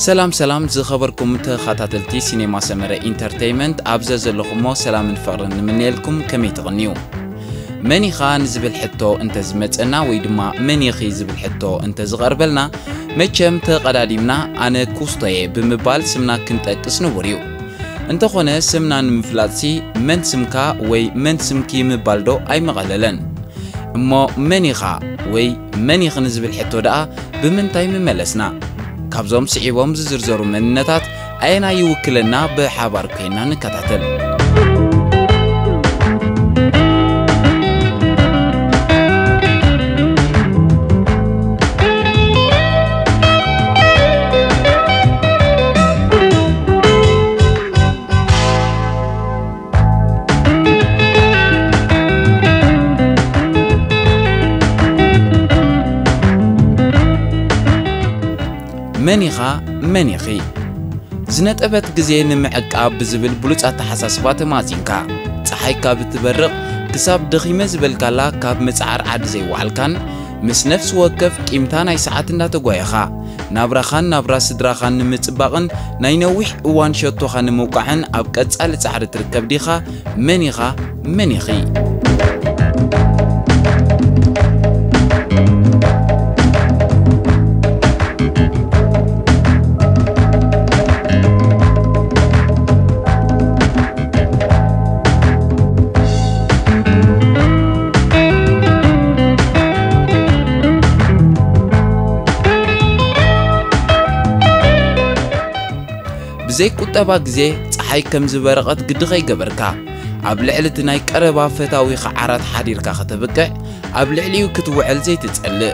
ሰላም ሰላም ዝኸበርኩም ተኸታተልቲ ሲኔማ ሰመረ ኢንተርቴይመንት፣ ኣብ ዘዘለኹሞ ሰላምን ፍቕርን ንምንየልኩም። ከመይ ትቕንዩ? መን ኢኻ ንዝብል ሕቶ እንተዝመጸና ወይ ድማ መን ኢኺ ዝብል ሕቶ እንተዝቐርበልና፣ መቸም ተቐዳዲምና ኣነ ኩስቶየ ብምባል ስምና ክንጠቅስ ንቡር እዩ። እንተኾነ ስምና ንምፍላጥሲ መን ስምካ ወይ መን ስምኪ ምባልዶ ኣይመቐለለን? እሞ መን ኢኻ ወይ መን ኢኺ ንዝብል ሕቶ ደኣ ብምንታይ ምመለስና? ካብዞም ስዒቦም ዝዝርዘሩ መንነታት ኣየናይ ይውክለና? ብሓባር ኮይና ንከታተል። መን ኢኻ? መን ኢኺ? ዝነጠበት ግዜ ንምዕቃብ ብዝብል ብሉጽ ኣተሓሳስባ ተማዚንካ፣ ጸሓይ ካብ እትበርቕ ክሳብ ደኺመ ዝበልካላ ካብ መጽዓር ዓዲ ዘይወዓልካን፣ ምስ ነፍሲ ወከፍ ቂምታ ናይ ሰዓት እንዳተጓየኻ፣ ናብራኻን ናብራ ስድራኻን ንምጽባቕን ናይ ነዊሕ እዋን ሸቶኻ ንምውቃዕን ኣብ ቀጻሊ ጻዕሪ ትርከብ ዲኻ? መን ኢኻ? መን ኢኺ? ብዘይ ቁጠባ ግዜ ጸሓይ ከም ዝበረቐት ግዲ ከይገበርካ፣ ኣብ ልዕሊ እቲ ናይ ቀረባ ፈታዊኻ ዓራት ሓዲርካ ከተብቅዕ፣ ኣብ ልዕሊኡ ክትውዕል ዘይትጸልእ፣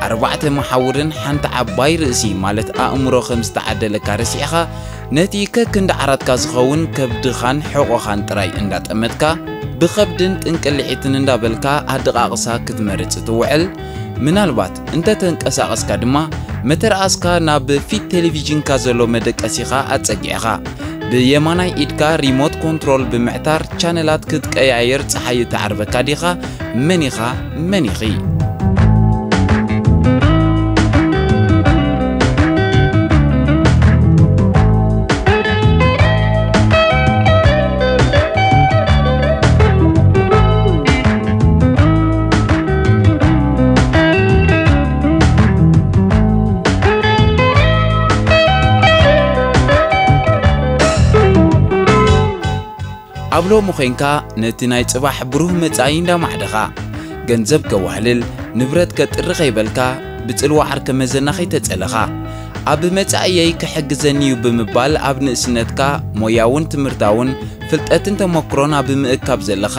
ኣርባዕተ መሓውርን ሓንቲ ዓባይ ርእሲ ማለት ኣእምሮ ከም ዝተዓደለካ ረሲዕኻ፣ ነቲ ከክንዲ ዓራትካ ዝኸውን ከብድኻን ሕቖኻን ጥራይ እንዳጠመትካ፣ ብኸብድን ጥንቅልዒትን እንዳበልካ ኣደቓቕሳ ክትመርጽ ትውዕል። ምናልባት እንተ ተንቀሳቐስካ ድማ፣ መተርኣስካ ናብ ፊት ቴሌቪዥንካ ዘሎ መደቀሲኻ ኣጸጊዕኻ፣ ብየማናይ ኢድካ ሪሞት ኮንትሮል ብምዕታር ቻነላት ክትቀያየር ጸሓይ እትዓርበካ ዲኻ? መን ኢኻ? መን ኢኺ? ኣብ ሎሚ ኾይንካ ነቲ ናይ ጽባሕ ብሩህ መጻኢ እንዳማዕደኻ፣ ገንዘብ ከዋህልል፣ ንብረት ከጥሪ ከይበልካ፣ ብጽልዋ ዓርከ መዘና ከይተጸለኻ፣ ኣብ መጻኢየይ ክሕግዘኒ እዩ ብምባል ኣብ ንእስነትካ ሞያውን ትምህርታውን ፍልጠትን ተመክሮን ኣብ ምእካብ ዘለኻ፣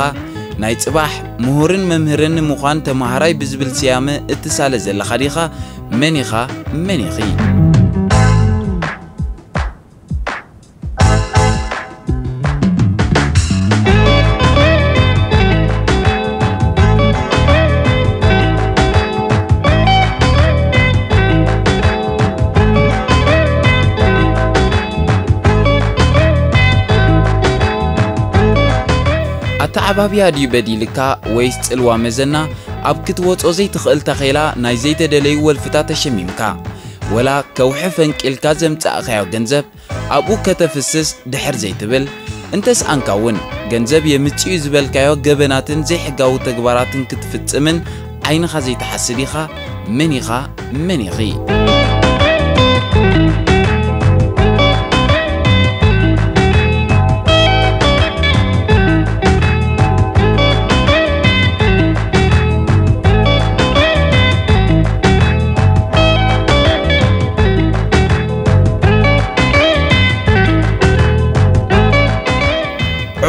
ናይ ጽባሕ ምሁርን መምህርን ንምዃን ተማሃራይ ብዝብል ስያመ እትሳለ ዘለኻ ዲኻ? መን ኢኻ? መን ኢኺ? ኣተዓባብያ ድዩ በዲልካ ወይስ ጽልዋ መዘና ኣብ ክትወጾ ዘይትኽእል ታኼላ ናይ ዘይተደለዩ ወልፍታት ተሸሚምካ? ወላ ከውሒ ፈንቂልካ ዘምጻእካዮ ገንዘብ ኣብኡ ከተፍስስ ድሕር ዘይትብል? እንተሰኣንካ እውን ገንዘብ የምጽኡ ዝበልካዮ ገበናትን ዘይሕጋዊ ተግባራትን ክትፍጽምን ዓይንኻ ዘይትሓስብ ኢኻ? መን ኢኻ? መን ኢኺ?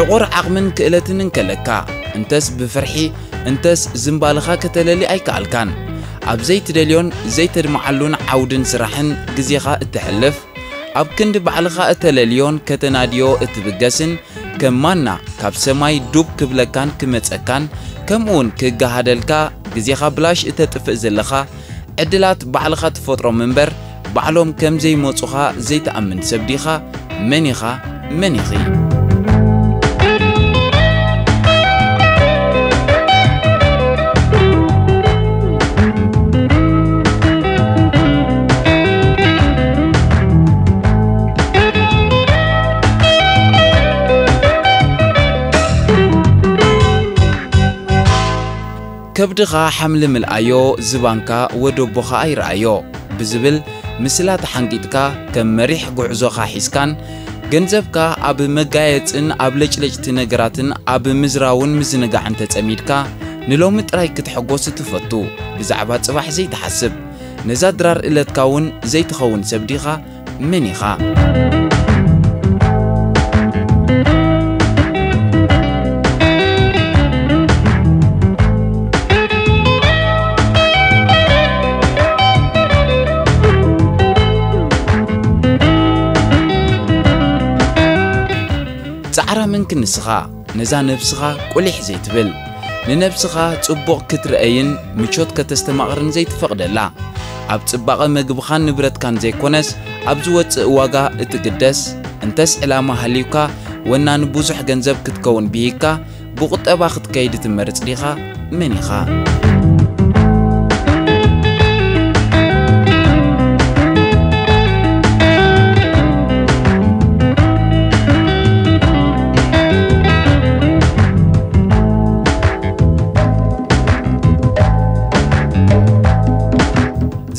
ዕቑር ዓቕምን ክእለትን እንከለካ፣ እንተስ ብፍርሒ፣ እንተስ ዝምባልኻ ከተለሊ ኣይከኣልካን። ኣብ ዘይትደልዮን ዘይተድምዓሉን ዓውድን ስራሕን ግዜኻ እተሕልፍ፣ ኣብ ክንዲ ባዕልኻ እተለልዮን ከተናድዮ እትብገስን፣ ከም ማና ካብ ሰማይ ዱብ ክብለካን ክመጸካን፣ ከምኡውን ክገሃደልካ፣ ግዜኻ ብላሽ እተጥፍእ ዘለኻ፣ ዕድላት ባዕልኻ ትፈጥሮም እምበር፣ ባዕሎም ከም ዘይመጹኻ ዘይትኣምን ሰብ ዲኻ? መን ኢኻ? መን ኢኺ? ከብድኻ ሓምሊ ምልኣዮ፣ ዝባንካ ወደቦኻ ኣይረኣዮ ብዝብል ምስላ ተሓንጊጥካ፣ ከም መሪሕ ጉዕዞኻ ሒዝካን፣ ገንዘብካ ኣብ መጋየጽን ኣብ ለጭለጭቲ ነገራትን ኣብ ምዝራውን ምዝንጋዕን ተጸሚድካ፣ ንሎሚ ጥራይ ክትሕጎስ እትፈቱ፣ ብዛዕባ ጽባሕ ዘይትሓስብ፣ ነዛ ድራር እለትካ እውን ዘይትኸውን ሰብ ዲኻ? መን ኢኻ? ጻዕራምን ክንስኻ፣ ነዛ ነብስኻ ቁሊሕ ዘይትብል፣ ንነብስኻ ጽቡቕ ክትርእይን ምቾት ከተስተማቕርን ዘይትፈቕደላ፣ ኣብ ጽባቐ መግብኻን ንብረትካን ዘይኮነስ፣ ኣብ ዝወጽእ ዋጋ እትግደስ፣ እንተስ ዕላማ ሃልዩካ፣ ወናኒ ብዙሕ ገንዘብ ክትከውን ብሂግካ፣ ብቑጠባ ክትከይድ እትመርጽ ዲኻ? መን ኢኻ?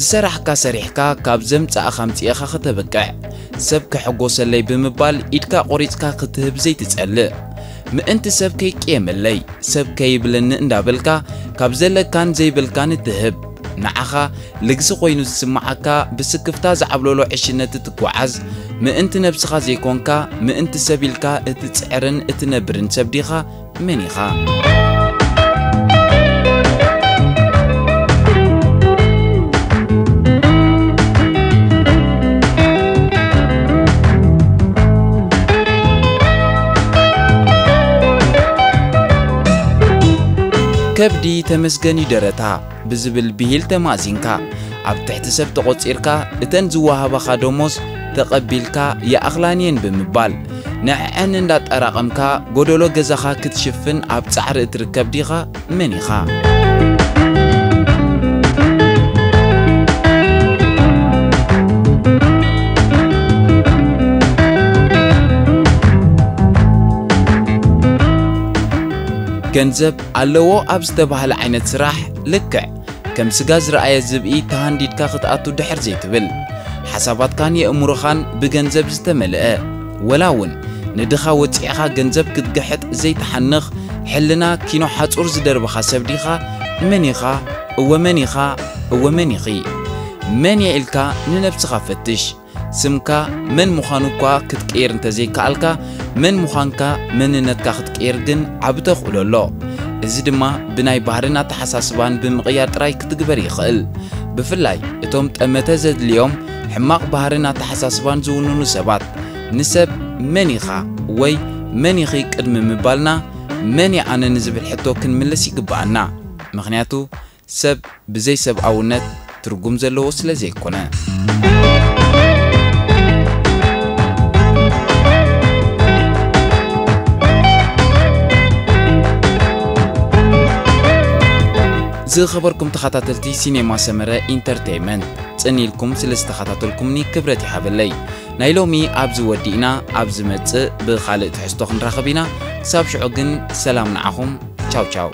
ዝሰራሕካ ሰሪሕካ፣ ካብ ዘምጻእኻ ኣምጺእኻ ከተብቅዕ፣ ሰብ ክሕጎሰለይ ብምባል ኢድካ ቆሪጽካ ክትህብ ዘይትጸልእ፣ ምእንቲ ሰብ ከይቅየመለይ፣ ሰብ ከይብለኒ እንዳበልካ፣ ካብ ዘለካን ዘይብልካን እትህብ፣ ንዓኻ ልግሲ ኮይኑ ዝስምዓካ፣ ብስክፍታ ዝዓብለሎ ዕሽነት እትጓዓዝ፣ ምእንቲ ነብስኻ ዘይኮንካ፣ ምእንቲ ሰብ ኢልካ እትጽዕርን እትነብርን ሰብ ዲኻ? መን ኢኻ? ከብዲ ተመስገን እዩ ደረታ ብዝብል ብሂል ተማእዚንካ፣ ኣብ ትሕቲ ሰብ ተቖጺርካ፣ እተን ዝወሃባኻ ደሞዝ ተቐቢልካ ይኣኽላን እየን ብምባል፣ ንዐዐን እንዳጠራቐምካ ጎደሎ ገዛኻ ክትሽፍን ኣብ ጻዕሪ እትርከብ ዲኻ? መን ኢኻ? ገንዘብ ኣለዎ ኣብ ዝተባህለ ዓይነት ስራሕ ልክዕ ከም ስጋ ዝረኣየ ዝብኢ ተሃንዲድካ ክትኣቱ ድሕር ዘይትብል፣ ሓሳባትካን የእምሮኻን ብገንዘብ ዝተመልአ፣ ወላ እውን ንድኻ ወጺዕኻ ገንዘብ ክትግሕጥ ዘይትሓንኽ፣ ሕልና ኪኖ ሓጹር ዝደርበኻ ሰብ ዲኻ? መን ኢኻ? እወ መን ኢኻ? እወ መን ኢኺ? መን እየ ኢልካ ንነብስኻ ፈትሽ። ስምካ መን ምዃኑ እኳ ክትቅይር እንተዘይከኣልካ፣ መን ምዃንካ መንነትካ ክትቅይር ግን ዓቢ ተኽእሎ ኣሎ። እዚ ድማ ብናይ ባህርን ኣተሓሳስባን ብምቕያር ጥራይ ክትግበር ይኽእል። ብፍላይ እቶም ጠመተ ዘድልዮም ሕማቕ ባህርን ኣተሓሳስባን ዝውንኑ ሰባት፣ ንሰብ መን ኢኻ ወይ መን ኢኺ ቅድሚ ምባልና፣ መን እየ ኣነ ንዝብል ሕቶ ክንምልስ ይግብኣና። ምኽንያቱ ሰብ ብዘይ ሰብኣውነት ትርጉም ዘለዎ ስለ ዘይኮነ። ዝኸበርኩም ተኸታተልቲ ሲኔማ ሰመረ ኢንተርቴይመንት፣ ጽን ኢልኩም ስለ ዝተኸታተልኩምኒ ክብረት ይሃበለይ። ናይ ሎሚ ኣብዚ ወዲእና፣ ኣብ ዝመጽእ ብኻልእ ትሕዝቶ ክንራኸብ ኢና። ክሳብ ሽዑ ግን ሰላም ንዓኹም። ቻው ቻው።